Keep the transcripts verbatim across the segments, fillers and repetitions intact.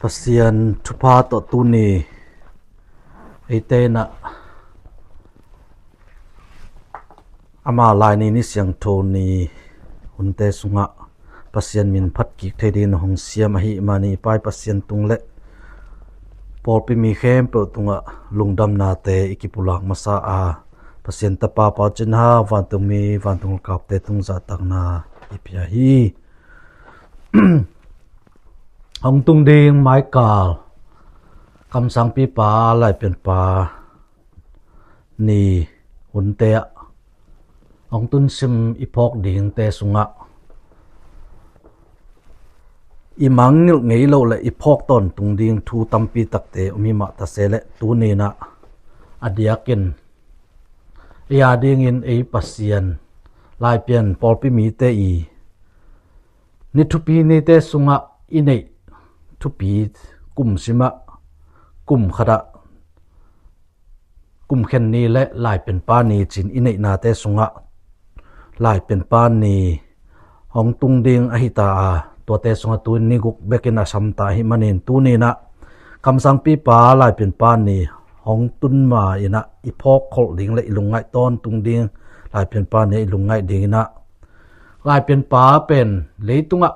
Pasian thupha tawh tuni eite in ah ama Laini ni siangtho ni hunte sungah Pasian min phat kik thei dingin hong siam ahih manin i Pa i Pasian tung le pawlpi mi khempeuh tungah lungdamnate i kipulak masa a, Pasian Tapa Pau Cin Hau, vantungmi vantung galkapte tung zahtakna i pia hi. Hong tung ding maikal kamsangpipa Laipianpa ni hunte ah hong tunsim i phawk dingte sungah i mangngilh ngei loh le i phawk tawntung ding thu tampi takte om hi mah ta se leh, tuni in ah a diakin ei a dingin ei Pasian Laipian pawlpi mite i ni thupi nite sungah i neih thupi kum simah kum khatah kum khen ni le Laipianpa ni ci-in i neihnate sungah Laipianpa ni hong tung ding ahi ta a, tuate sungah tu-in ni guk bekin a sam ta ahih manin tuni in ah kamsangpipa Laipianpa ni hong tun ma in ah i phawk kholh ding le i lungngaih tawntung ding, Laipianpa ni i lungngaih dingin ah Laipianpa pen leitungah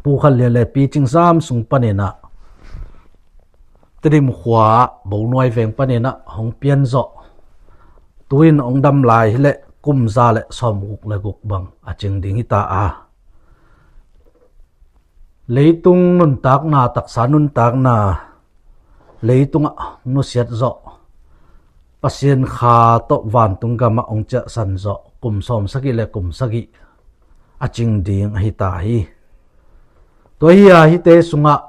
Pu Khan Lian le Pi Cing Sam sung panin ah Tedim khua ah Bonuai veng panin ah hong pian zawh, tu-in hong dam lai hi leh kum za le sawmguk le guk bang a cing ding hi ta a, leitung nuntakna, taksa nuntakna leitungah nusiat zawh, Pasian kha tawh vantung gamah hong ciahsan zawh kum sawmsagih le kum sagih a cing ding ahi ta hi. Tua hi a, hihte sungah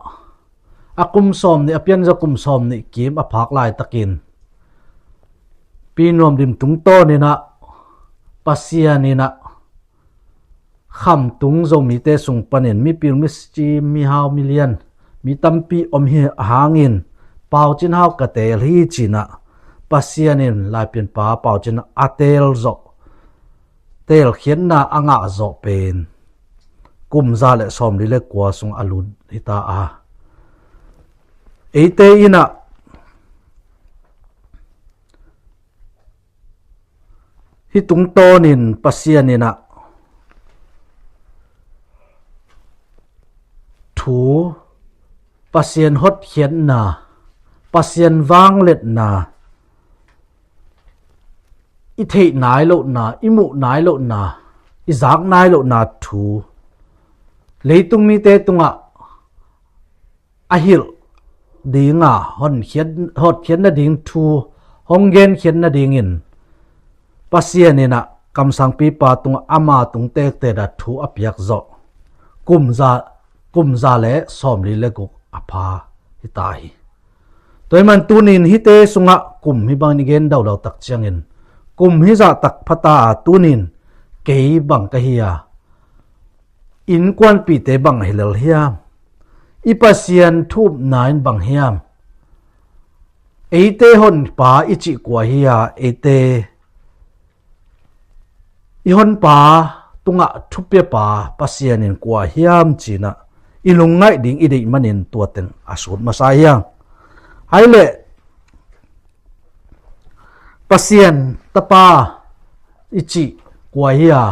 a kum sawmnih, a pianzaw kum sawmnih kim a phak laitakin Pi Nuam Dim tungtawnin ah Pasian in ah khamtung Zomite sung panin mipil, misi, mihau, milian, mi tampi om hi a hangin Pau Cin Hau ka teel hi ci-in ah Pasian in Laipianpa Pau Cin a teel zawh, teelkhiatna a ngah zawh pen kum za le sawmli le kua sung a lut hi ta a, eite in ah hih tungtawnin Pasian in ah thu, Pasian hotkhiatna, Pasian vangliatna i theih nai lohna, i muh nai lohna, i zak nai lohna thu leitung mite tungah a hilh dinga hotkhiat, hotkhiat nading thu hong genkhiat nadingin Pasian in ah kamsangpipa tungah ama tung tektek a thu a piak zawh kum za, kum za le sawmli le guk a pha hi ta hi. Tua ahih manin tunin hihte sungah kum hih bangin i gen daudau tak ciangin kum hih zahtak pha ta a, tunin kei bang ka hi a, innkuanpihte bang hi lel hiam? I Pasian thu upna in bang hiam? Eite honpa i cih kua hi a, eite i honpa tungah thupiapa Pasian in kua hiam ci-in ah i lungngaih ding i deih manin tua teng a sut masa hi hang. Hai leh Pasian Tapa i cih kua hi a,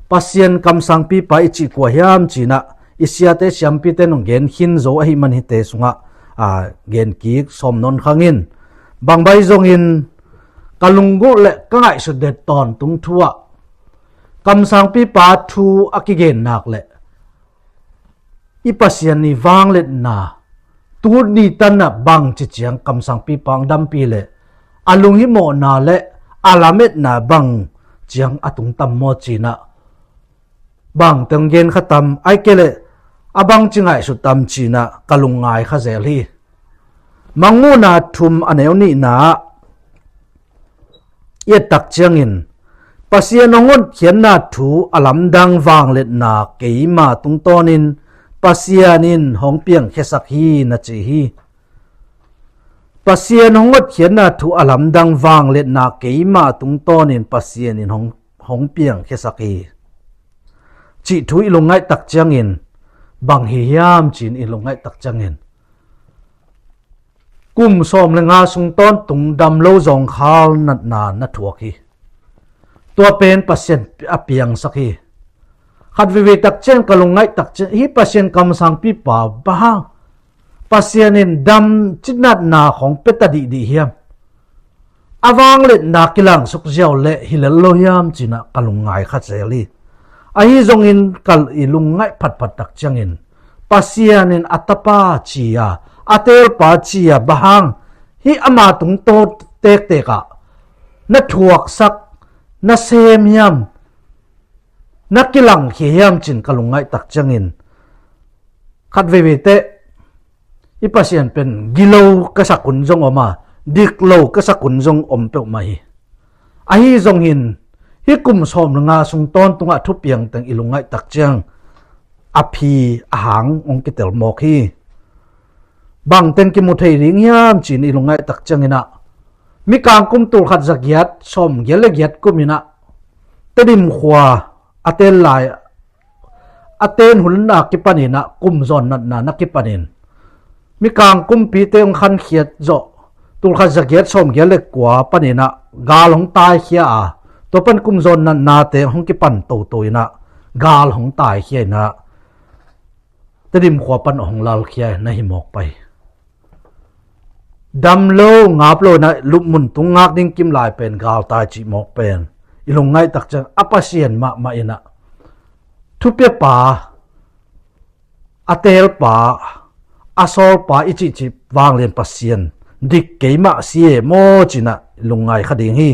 Pasian kamsangpipa i cih kua hiam ci-in ah i siate siampite in hong gen khin zo ahih manin hihte sungah a, gen kik sawm nawn khang in, bang bang zongin ka lunggulh le ka ngaihsut det tawntung thu ah kamsangpipa thu a kigen nak leh i Pasian i vangliatna, tuni tan ah bangci ciang kamsangpipa hong dampih leh a lunghimawhna le a lametna bang ciang a tung tam maw ci-in ah bang teng gen kha tam, ahih kei leh a bangci ngaihsut tam ci-in ah ka lungngai kha zel hi. Mangmuhna thum, a neu nihna ah i et tak ciangin Pasian hong hotkhiatna thu a lamdang vangliatna keima tungtawnin Pasian in hong piangkhiasak hi na ci hi. Pasian hong hotkhiatna thu a lamdang vangliatna keima tungtawnin Pasian in hong, hong piangkhiasak hi cih thu i lungngaih tak ciangin bang hi hiam ci-in i lungngaih tak ciangin, kum sawm le nga sung tawntung damlo zawngkhal natna na thuak hi. Tua pen Pasian a piangsak hi. Khat veivei tak ciang ka lungngaih tak ciang, hih Pasian kamsangpipa bang hang, Pasian in dam cih natna khawng pia ta dihdih hiam? A vangliatna kilangsuk ziau leh hi lel lo hiam ci-in ah ka lungngai kha zel hi. Ahi zongin ka i lungngaih phatphat tak ciangin, Pasian in a tapa ci-a, a teelpa ci-a bang hang, hih ama tungtawn tektek ah na thuaksak, na sem hiam, na kilangkhia hiam ci-in ka lungngaih tak ciangin, khat veivei teh i Pasian pen gilo ka sak hun zong om a, diklo ka sak hun zong om peuhmah hi. Ahi zongin hih kum sawm le nga sung tawntungah thupiang teng i lungngaih tak ciang a phi a hang hong kitel mawk hi. Bang teng kimu thei ding hiam ci-in i lungngaih tak ciangin ah, Mikang kum tulkhat zagiat sawmgiat le giat kum in ah Tedim khua a tel lai, a ten hun a kipanin ah kum zawn natna na kipanin, Mikang kumpite hong khankhiat zawh tulkhat zagiat sawmgiat le kua panin ah gal hong taikhia a, tua pan kum zawn natnate hong kipan toto in ah gal hong taikhia in ah Tedim khua pan hong lalkhia na hi mawk pah hi. Damlo ngaplo in ah lupmun tung ngak ding kimlai pen galtai cih mawk pen i lungngaih tak ciang a Pasian mahmah in ah, thupiapa, a teelpa, a sawlpa i cihcih vanglian Pasian dik kei mah si e maw ci-in ah i lungngai kha ding hi.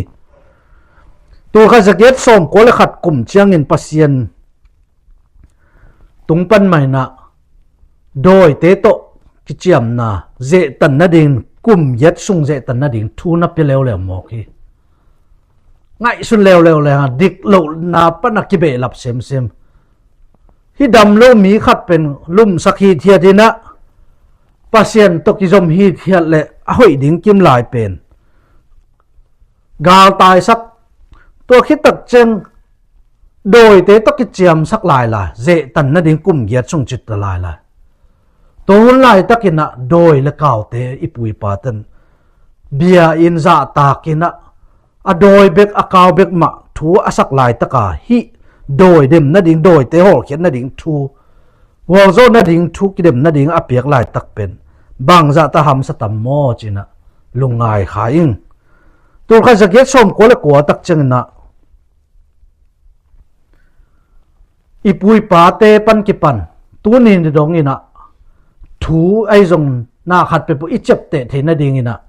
Tulkhat zagiat sawmkua le khat kum ciangin Pasian tung pan mah in ah dawite tawh kiciamna zehtan nading, kum giat sung zehtan nading thu na pia leuleu mawk hi. Ngaihsun leuleu le hang, diklohna pan a kibehlap semsem. Hih damlo mi khat pen lumsak hithiat in ah Pasian tawh kizom hithiat le a hoih ding kimlai pen galtaisak, tua khit tak ciang dawite tawh kiciamsak lailai, zehtan nading kum giat sung cit ta lailai. Tua hun laitakin ah dawi le kaute i pu i paten bia in zahtak in ah a dawi bek a kau bek mah thu a sak laitaka hih dawi dem nading, dawite hawlkhiat nading thu, gualzawh nading thu kidem nading a piak laitak pen bangzah ta hamsa tam maw ci-in ah lungngai kha ing. Tulkhat zagiat sawmkua le kua tak ciangin ah i pu i pate pan kipan tuni ni dongin ah thu ahi zong na khat peuhpeuh i ciapteh theih nadingin ah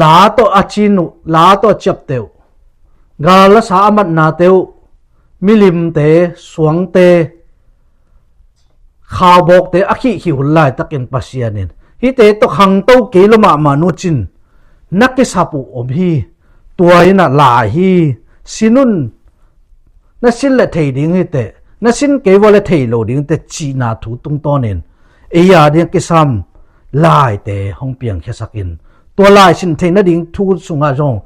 la tawh a cin uh, la tawh a ciapteh uh, gal a sa a matnate uh, milimte, suangte, khaubawkte a khihkhih hun laitakin Pasian in hihte tawh khangto kei lo mahmah nu cin na kisap uh om hi. Tua in ah lai hi, sin un, na sin le thei ding hi teh, na sin kei vua le thei lo ding teh cihna thu tungtawnin ei a ding a kisam laite hong piangkhiasak in, tua lai sin theih nading thu sungah zong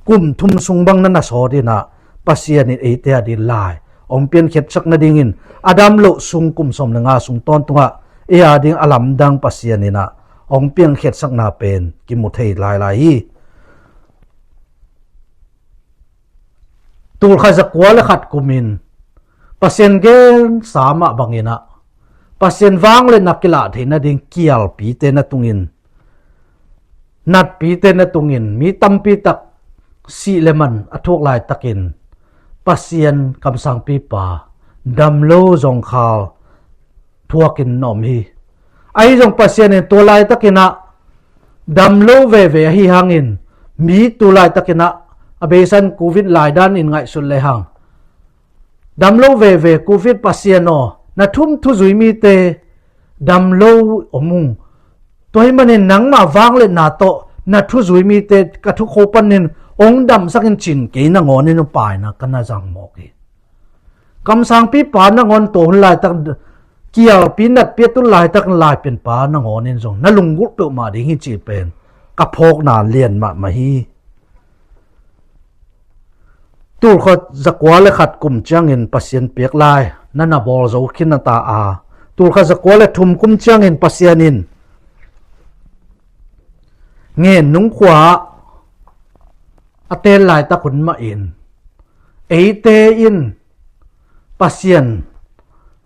kum thum sung bang na na sawt in ah Pasian in eite a ding lai hong piankhiatsak nadingin a damloh sung kum sawm le nga sung tawntungah ei a ding a lamdang Pasian in ah hong piankhiatsakna pen kimu thei lailai hi. Tulkhat zakua le khat kumin Pasian gensa mah bangin ah Pasian vangliatna kilah theih nading kialpite na tungin, natpite na tungin mi tampi tak sih le man a thuak laitakin Pasian kamsangpipa damlo zawngkhal thuakin na om hi. Ahi zong Pasian in tua laitakin ah damlo veve ahi hangin, mi tu laitakin ah a beisa in covid laidan in ngaihsut le hang, damlo veve covid Pasian aw, na thum thuzui mite damlo om ung. Tua ahih manin nangmah vangliatna tawh na thuzui mite ka thukho panin hong damsak in ci-in kei nangawnin hong paina ka na zang mawk hi. Kamsangpipa nangawn tua hun laitak kialpi natpi a tun laitak laipianpa nangawnin zong na lunggulh peuhmah ding hi cih pen ka phawkna lian mahmah hi. Tulkhat zakua le khat kum ciangin Pasian piak lai na na bawl zo khin na ta a, tulkhat zakua le thum kum ciangin Pasian in Ngen Nung khua a teel laitak hun mahin eite in Pasian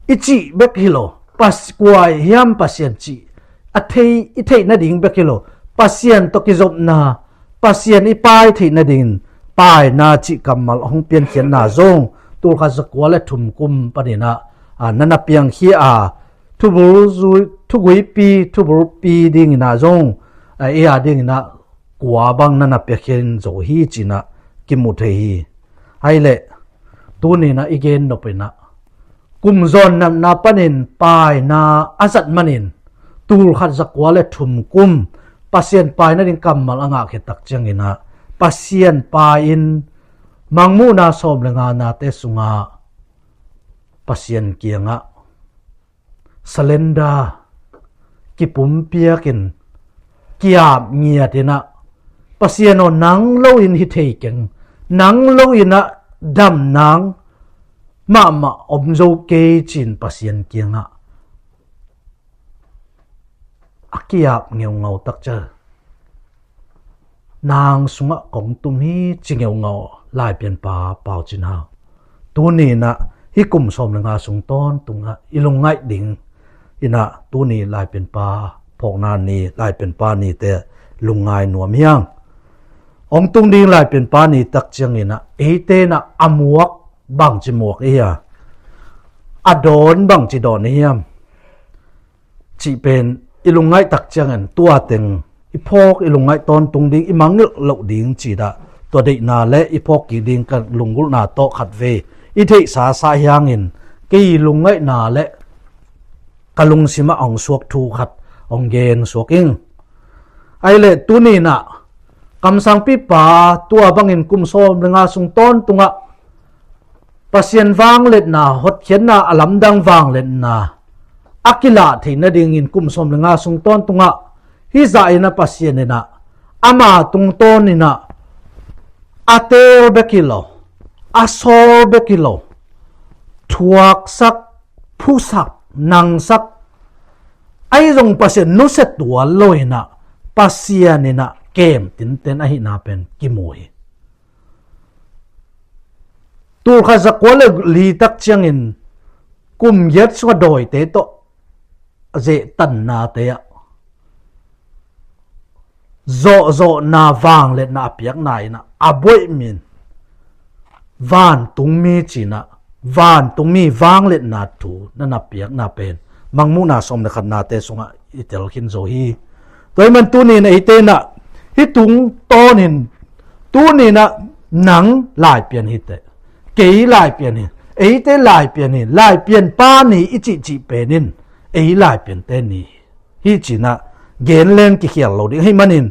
i cih bek hi lo, Pas-, kua hiam Pasian cih a thei, i theih nading bek hi lo, Pasian tawh kizopna, Pasian i pai theih nadingin paina cih kammal hong piankhiatna zong tulkhat zakua le thum kum paninah, a, na na piangkhia a, thubul zui, thuguipi, thubulpi dinginah zong, a, ei a dinginah kua bang na na piakhian zo hi cinah kimu thei hi. Ahi leh tuninah i gen nopinah kum zawn natna panin paina a zat manin tulkhat zakua le thum kum Pasian pai nading kammal a ngahkhiat tak cianginah Pasian pai-in Mangmuhna sawm le nga nate sungah Pasian kiangah surrender, kipumpiakin, kiap ngiatinah, Pasian aw, nang loin hi thei keng, nang loinah damnang mahmah om zo kei cin Pasian kiangah a kiap ngeungau takcia nang sungah kong tum hi ci ngeungau Laipianpa Pau Cin Hau. Tuninah hih kum sawm le nga sung tawntungah i lungngaih ding inah tuni Laipianpa phawkna ni, Laipianpa nite lungngai nuam hiang. Hong tung ding Laipianpa ni tak cianginah eite inah a muak bangci muak i hia, a dawn bangci dawn i hiam cih pen i lungngaih tak ciangin tua teng i phawk, i lungngaih tawntung ding, i mangngilh loh ding cidah tua deihna le i phawk kik ding ka lunggulhna tawh khatvei i theihsa sa hiangin kei lungngaihna le ka lungsimah hong suak thu khat hong gen suak ing. Ahi leh tuninah kamsangpipa tua bangin kum sawm le nga sung tawntungah Pasian vangliatna, hotkhiatna, a lamdang vangliatna a kilah theih nadingin kum sawm le nga sung tawntungah hih zahinah Pasian inah ama tungtawninah a teel bek hi lo, a sawl bek hi lo, thuaksak, phusak, nangsak, ahi zong Pasian nusia tuan loinah Pasian inah kem tinten ahihna pen kimu hi. Tulkhat zakua le li tak ciangin kum giat sungah dawite tawh zehtannate ah zawhzawhna vangliatna a piakna inah a buaih min vantungmi cinah vantungmi vangliatna thu na na piakna pen Mangmuhna sawm le khatnate sungah i tel khin zo hi. Tua hi man tuninah eite inah hih tungtawnin tuninah nang Laipian hi teh, kei Laipian hi, eite Laipian hi, Laipianpa ni i cihcih penin ei Laipiante ni hi cinah genlen kikhial lo ding ahih manin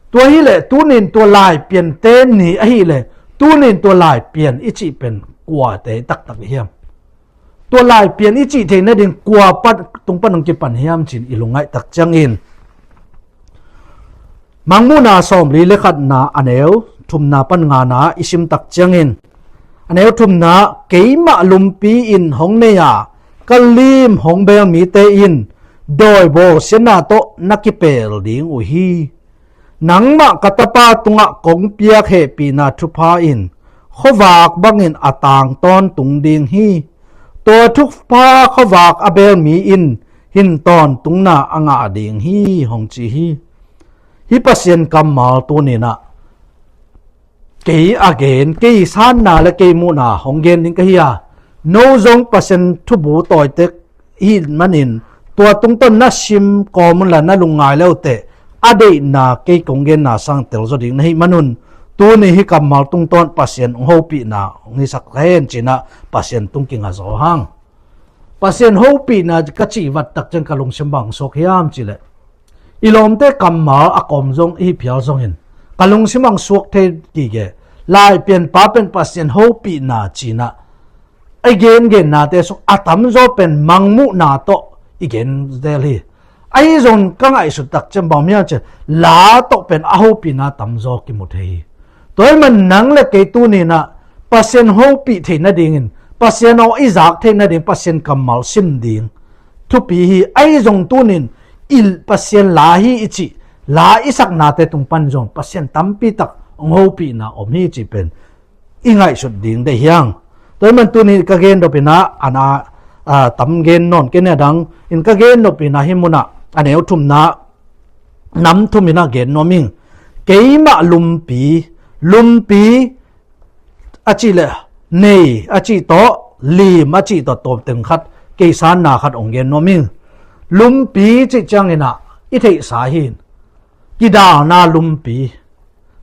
tua hileh tunin tua Laipiante ni ahileh tunin tua Laipian i cih pen kuate taktak i hiam? Tua Laipian i cih theih nading kua tung pan hong kipan hiam cin i lungngaih tak ciangin Mangmuhna sawmli le khatna a neu thumna pan ngana i sim tak ciangin a neu thumna, keimah lumpi in hong nei a ka lim hong beel mite in dawi bawlsiatna tawh na kipel ding uh hi. Nangmah ka Tapa tungah kong piak hehpihna thupha in khuavak bangin a tang tawntung ding hi. Tua thupha khuavak a beel mi in hin tawntungna a ngah ding hi, hong ci hi. Hih Pasian kammal tuninah kei a gen, kei sanna le kei muhna hong gen ding ka hi a, no zong Pasian thubu tawitek hi manin tua tungtawn na sim kawm unla na lungngai le uh teh, a deihna kei kong genna sang telzaw ding na hih manun tuni hih kammal tungtawn Pasian hong hopihna hong hisak hen cinah Pasian tung kinga zaw hang. Pasian hopihna ka cih vat tak ciang ka lungsim bang suak hiam cileh i lawmte kammal a kawm zong i hi phial zongin ka lungsim ang suak thei kige. Laipianpa pen Pasian hopihna cinah i gengennate sung a tamzaw pen Mangmuhna tawh i gen zel hi. Ahi zong ka ngaihsut tak ciang bang mial cian la tawh pen a hopihna tamzaw kimu thei hi. Tua hi man nang le kei tuninah Pasian hopih theih nadingin Pasian aw i zak theih nading Pasian kammal sim ding thupi hi. Ahi zong tunin i Pasian la hi i cih la i saknate tung pan zong Pasian tampi tak hong hopihna om hi cih pen i ngaihsut ding deih hiang. Tua hi man tunin ka gen dopina ana, a, tam gen nawn kei ne dang in ka gen dopina hi muna a neu thumna nam thumina gen nuam ing. Keimah lumpi, lumpi a cih le nei a cih tawh lim a cih tawh tawm teng khat keisanna khat hong gen nuam ing. Lumpi cih cianginah i theihsa hin kidalna lumpi,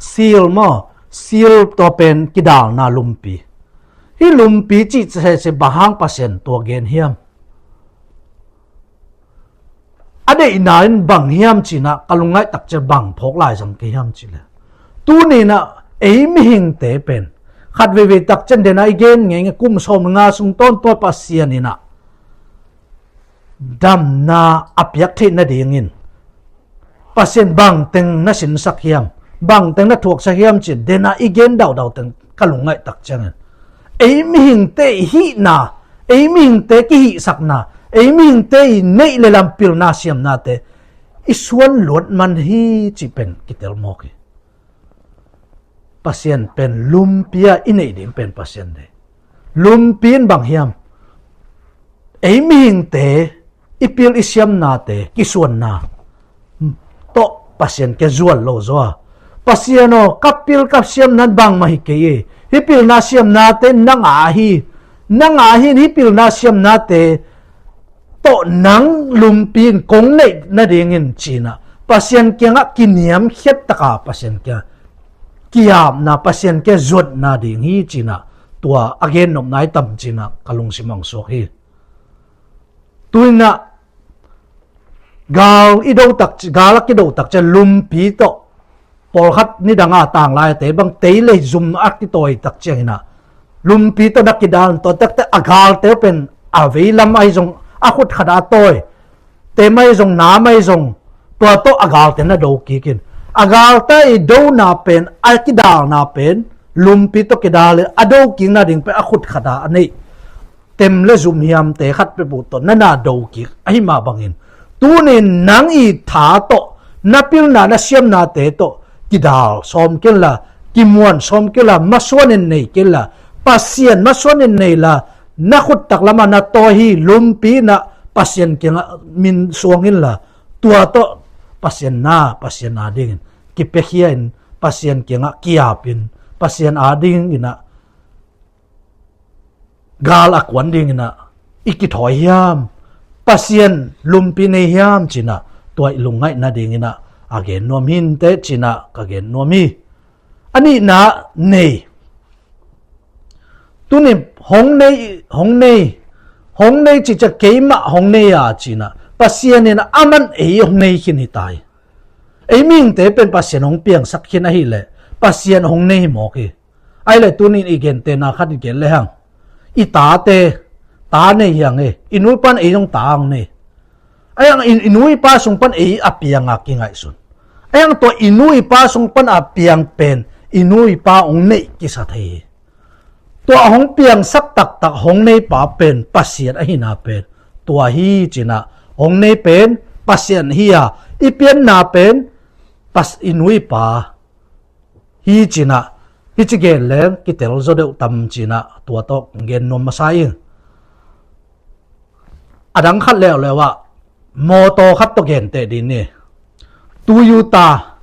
sil maw, sil tua pen kidalna lumpi. Hih lumpi cih sese bang hang Pasian tua gen hiam? A deihna in bang hiam cinah ka lungngaih takcia bang phawk lai zang kei hiam cih le, tuninah ei mihingte pen khat veivei takcia dena i gen ngenge kum sawm nga sung tawntua Pasian inah damna a piak theih nadingin Pasian bangteng na sinsak hiam, bangteng na thuaksak hiam cih dena i gen daudau teng ka lungngaih tak ciangin ei mihingte i hihna, ei mihingte kihihsakna, ei mihingte i neih le lam pilna siamnate i suan luat man hi cih pen kitel mawk hi. Pasian pen lumpi a i neih ding pen Pasian dei. Lumpi in bang hiam? Ei mihingte i pil i siamnate kisuanna tawh Pasian kia zual lo zaw a, Pasian aw, ka pil ka siamna bangmah hi kei e. Hih pilna siamnate nang a hi. Nang a hi in hih pilna siamnate tawh nang lumpi in kong neih nadingin cinah Pasian kiangah kiniamkhiat taka Pasian kiangah kiapna, Pasian kia zuatna ding hi cinah tua a gennopna i tam cinah ka lungsim ang suak hi. Tuinah gal i do tak, gal a kido tak cia lumpi tawh pawlkhat nidanga tanglaite bang tei le zum a kitawi tak cianginah lumpi tawh na kidal tawh takte a galte pen a veilam ahi zong a khutkhat a tawi, tem ahi zong nam ahi zong tua tawh a galte na do kikin a galte i dona pen a kidalna pen lumpi tawh kidal a do kikna ding pen a khutkhat a a neih tem le zum hiamte khat peuhpeuh tawh na na do kik ahi mah bangin tunin nang i tha tawh na pilna na siamnate tawh kidal sawm kenla, kimuan sawm kenla, masuanin nei kenla, Pasian masuanin neila, na khut tak lamah na tawi hi lumpi inah Pasian kiangah min suang inla, tua tawh Pasian na, Pasian a dingin kipiakhia in Pasian kiangah kiapin Pasian a dinginah gal a kuan dinginah i kithawi hiam? Pasian lumpi nei hiam cinah tua i lungngaih nadinginah a gen nuam hinte cinah ka gen nuam hi. A nihna nei. Tuni hong nei, hong nei, hong nei cicia keimah hong nei a cinah Pasian inah a man ei hong nei khin hi tai. Ei mihingte pen Pasian hong piangsak khin ahileh Pasian hong nei hi mawk hi. Ahileh tunin i gentena khat i gen lehang i tate ta nei hiang e, i nu i pan ei zong ta ang nei. Ahiang i nu i pa sung pan ei a pianga kingaihsun. Ahiang tua i nu i pa sung pan a piang pen i nu i pa hong neih kisa thei hi. Tua hong piangsak taktak hong neipa pen Pasian ahina pen tua hi cinah hong nei pen Pasian hi a, i pianna pen Pas-, i nu i pa hi cinah, hi ci gen leng kitel zaw deuh tam cinah tua tawh gen nuam masa ing. A dang khat leuleu ah mawtaw khat tawh genteh dih ni. Toyota,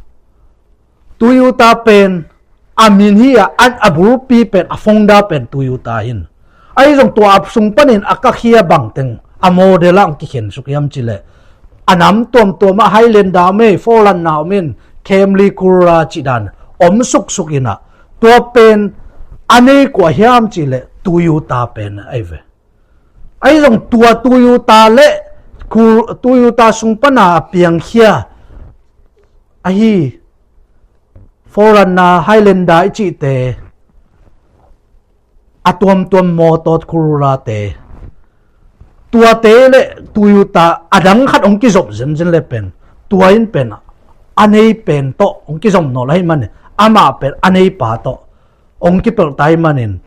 Toyota pen a min hi a, a bulpi pen a founder pen Toyota hin. Ahi zong tua a sung panin a kakhia bangteng a model ah ang kikhensuk hiam cileh a nam tuamtuam ah Highlander om ei, four runner om in, Camry, Corolla cih dan om suksuk inah tua pen a nei kua hiam cileh Toyota pen ahi ve. Ahi zong tua Toyota le Toyota sung pana a piangkhia ahi four runner, Highlander i cihte, a tuamtuam mawtaw, Corolla te, tuate le Toyota a dang khat hong kizop zenzen le pen tua in pen a nei pen tawh hong kizom nawl ahi manin amah pen a neipa tawh hong kipelh ta ahi manin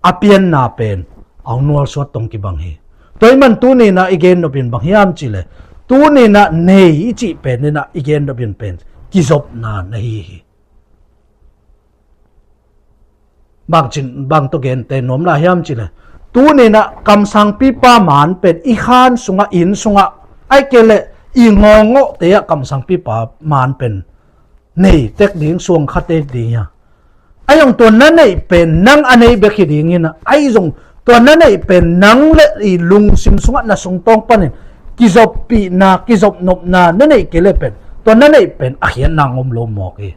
a pianna pen a hong nualsuat tawh kibang hi. Tua ahih man tuni-in ah i gen nopin bang hiam cih leh, tuni-in ah nei i cih pen in ah i gen nopin pen kizopna na hi hi. Bang cin, bang tawh gente nuam lai hiam cih leh, tuni-in ah kamsangpipa maan pen i khan sungah, inn sungah, ahih kei leh i ngawngawhte ah kamsangpipa maan pen nei tek ding, suang kha tek ding hi a. Ahi zong tua na neih pen nang a nei bek hi ding in ah, ahi zong tua na neih pen nang le i lungsim sungah na sungtawng panin kizoppihna, kizopnopna na neih kei leh pen tua na neih pen a khiatna hong om lo mawk hi.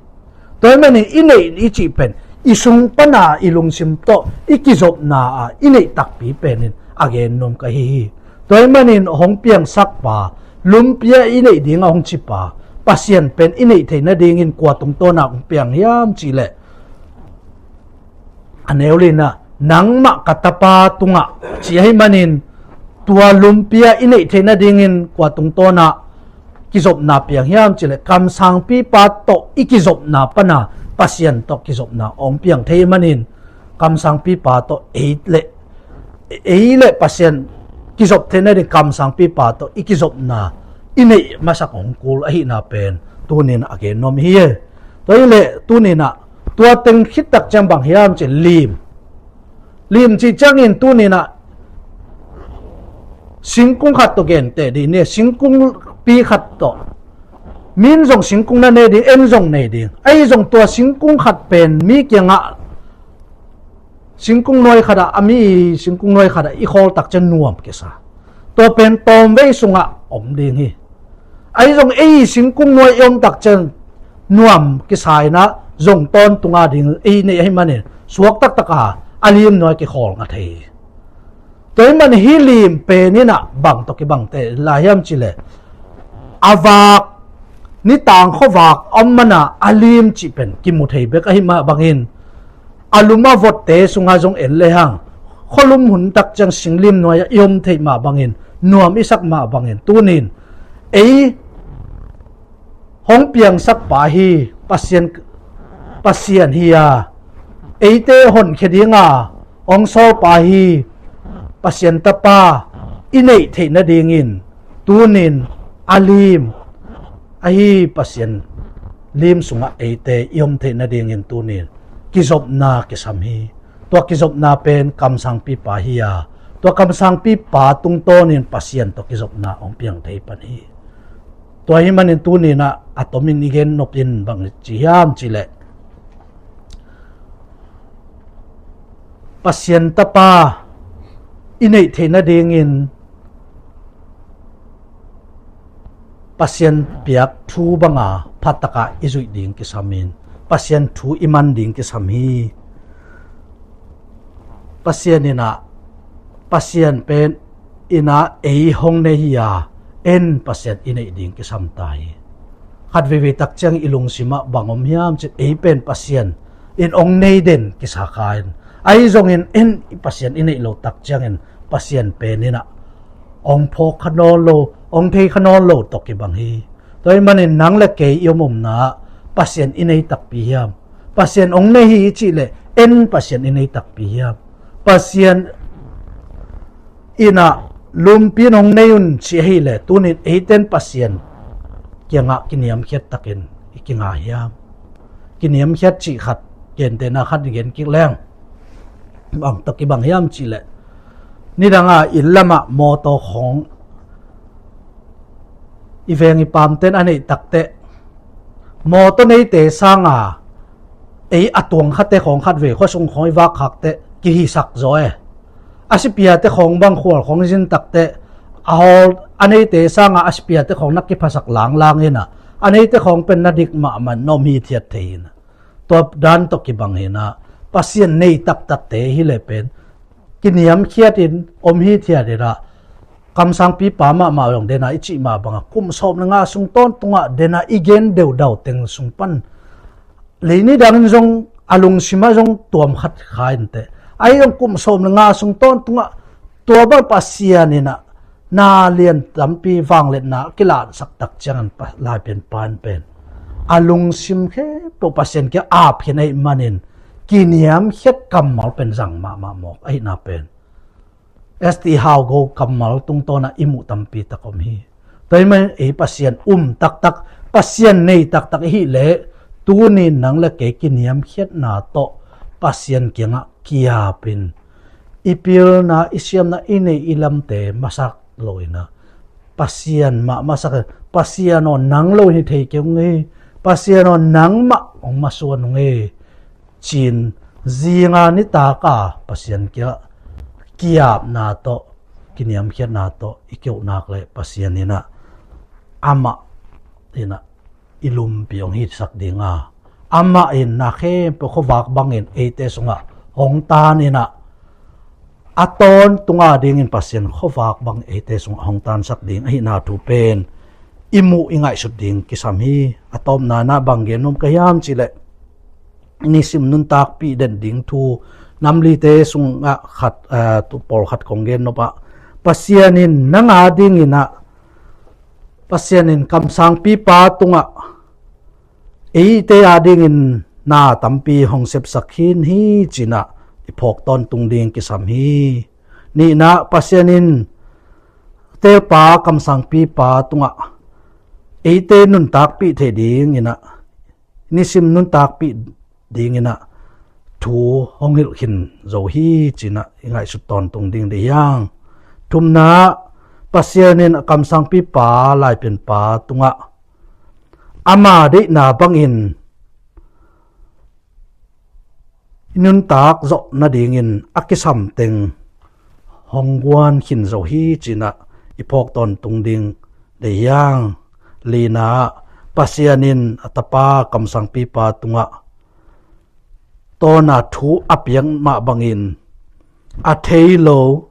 Tua ahih manin i neih i cih pen i sung pana i lungsim tawh i kizopna a i neih takpi pen in a gen nuam ka hi hi. Tua ahih manin hong piangsak pa, lumpi-a i neih ding a hong ci pa, Pasian pen i neih theih nadingin kua tungtawn ah hong piang hiam cih leh, a neu li-in ah, nangmah ka tapa tungah ci ahih manin, tua lumpi-a i neih theih nadingin kua tungtawn ah kizopna piang hiam cih leh, kamsangpipa tawh i kizopna pana Pasian tawh kizopna hong piang thei ahih manin, kamsangpipa tawh ei le, ei le Pasian kizop theih nading kamsangpipa tawh i kizopna i neih masak hong kul ahihna pen tuni-in a gen nuam hi. Tua ahih leh tuni-in ah tua teng khit tak ciang bang hiam cih leh, lim. Lim cih ciangin tuni-in ah singkung khat tawh gente dih ni, singkungpi khat tawh. Min zong singkung na ne ding, en zong nei ding. Ahi zong tua singkung khat pen mi kiangah, singkung nuai khat ah, a mi singkung nuai khat ah i khawl tak ciang nuam kisa. Tua pen tawmvei sungah om ding hi. Ahi zong ei singkung nuai i om tak ciang nuam kisa in ah, zong tawntung a ding ei neih ahih manin suak taktak a, a lim nuai kikhawl ngat hi. Tua ahih manin hih lim pen in ah bang tawh kibangte lai hiam cih leh, a vak, nitang khuavak om mana a lim cih pen kimu thei bek ahih mah bangin, a lum a votte sungah zong en lehang, khualum hun tak ciang singlim nuai-ah i om theih mah bangin, nuam i sak mah bangin, tuni-in ei hong piangsak pa hi, Pasian, Pasian hi a, eite honkhia dinga hong sawl pa hi, Pasian tapa i neih theih nadingin, tuni-in a lim ahi Pasian lim sungah eite i om theih nadingin tuni-in kizopna kisam hi. Tua kizopna pen kamsangpipa hi a, tua kamsangpipa tungtawnin Pasian tawh kizopna hong piang thei pan hi. Tua ahih manin tuni-in ah a tomin i gen nopin bang ci hiam cih leh, Pasian tapa i neih theih nadingin Pasian piak thu banga phataka i zuih ding kisam in, Pasian thu i man ding kisam hi. Pasian in ah, Pasian pen in ah ei hong nei hi a, en Pasian i neih ding kisam ta hi. Khat veivei tak ciang i lungsim ah bang om hiam cih leh, ei pen Pasian in hong nei den kisa kha in, ahi zongin en i Pasian i neih loh tak ciangin Pasian pen in ah hong phawk kha nawn lo, hong thei kha nawn lo tawh kibang hi. Tua ahih manin nang le kei i om omna ah Pasian i nei takpi hiam? Pasian hong nei hi i cih leh en Pasian i nei takpi hiam? Pasian in ah lumpi in hong nei un ci ahih leh, tuni-in eite in Pasian kiangah kiniamkhiat takin i kinga hiam? Kiniamkhiat cih khat, gentehna khat i gen kik leng, bang tawh kibang hiam cih leh, nidanga inn lamah mawtaw khawng i veng i pamte in a neih takteh, mawtaw neite sanga ei a tuang khate khawng khat vei khuasung khawng i vak khak teh kihisak zaw e. A sipiate khawng bang khual khawng i zin takteh, a hawl a neite sanga a sipiate khawng na kiphasak langlang in ah, a neite khawng pen na dik mahmah in na om hithiat thei in ah. Tua dan tawh kibang hi in ah, Pasian nei taktakte hi leh pen kiniamkhiat in om hithiat in ah, kamsangpipa mahmah zong den a i cih mah bangah kum sawm le nga sung tawntungah den a i gen deudau teng sung pan, lei nidangin zong a lungsimah zong tuam khat kha inteh. Ahi zong kum sawm le nga sung tawntungah tua bang Pasian in ah na lian tampi vangliatna a kilahsak tak ciangin pa, Laipianpa in pen a lungsim khempeuh Pasian kiang ap khin ahih manin kiniamkhiat kammal pen zang mahmah mawk ahihna pen S T Hau Go kammal tungtawnah i muh tampi tak om hi. Tua ahih manin ei Pasian um taktak, Pasian nei taktak i hih leh, tuni nang le kei kiniamkhiatna tawh Pasian kiangah kiapin, i pilna, i siamna, i neih i lamte masak lo inah, Pasian mah masak, Pasian aw, nang lo hi thei kei ung ei, Pasian aw, nangmah hong masuan ung ei, ci-in zinga nitaka Pasian kiangah kiapna tawh, kiniamkhiatna tawh i kiuhnak le Pasian inah, amah inah i lumpi hong hisak dinga, amah in na khempeuh khuavak bangin eite sungah hong tan inah, a tawntunga dingin Pasian khuavak bang eite sungah hong tansak ding ahihna thu pen i muh i ngaihsut ding kisam hi. A tawpna inah bang gen nuam ka hiam cihleh, nisim nuntakpih den ding thu, namlite sungah khat, eh, tu pawlkhat kong gen nop ah, Pasian in nang a dinginah, Pasian in kamsangpipa tungah eite a dingin na tampi hong sepsak khin hi cinah i phawk tawntung ding kisam hi. Nihna, Pasian in telpa kamsangpipa tungah eite nuntakpih theih dinginah, nisim nuntakpih dinginah thu hong hilh khin zo hi cinah i ngaihsut tawntung ding dei hiang. Thumna, Pasian in a kamsangpipa laipianpa tungah ama deihna bangin i nuntak zawh nadingin a kisam teng hong guan khin zo hi cinah i phawk tawntung ding dei hiang. Lina, Pasian in a tapa kamsangpipa tungah tawna thu a piak mah bangin a thei lo,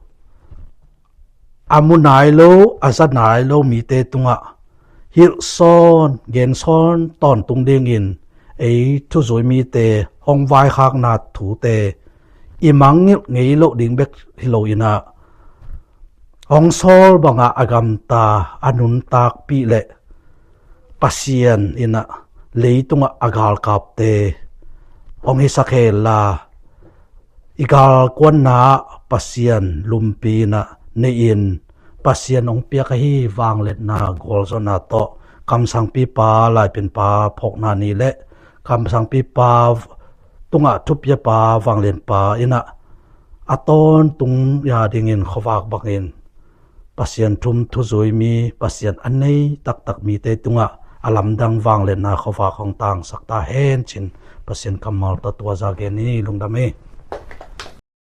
a mu nai lo, a za nai lo mite tungah hilhsawn, gensawn tawntung dingin ei thuzui mite hong vaikhakna thute i mangngilh ngei loh ding bek hi lo inah, hong sawl bangah a gamta, a nuntakpih le Pasian inah leitungah a galkapte hong hisak hen la, i galkuanna ah Pasian lumpi inah nei-in, Pasian hong piak ahi vangliatna gualzawhna tawh kamsangpipa laipianpa phawkna ni le kamsangpipa tungah thupiapa vanglianpa inah a tawntung a dingin khuavak bangin Pasian thu thuzui mi, Pasian a nei taktak mite tungah a lamdang vangliatna khuavak hong tangsak ta hen cin, Pasian kammal tawh tua za gen ni. Lungdam hi.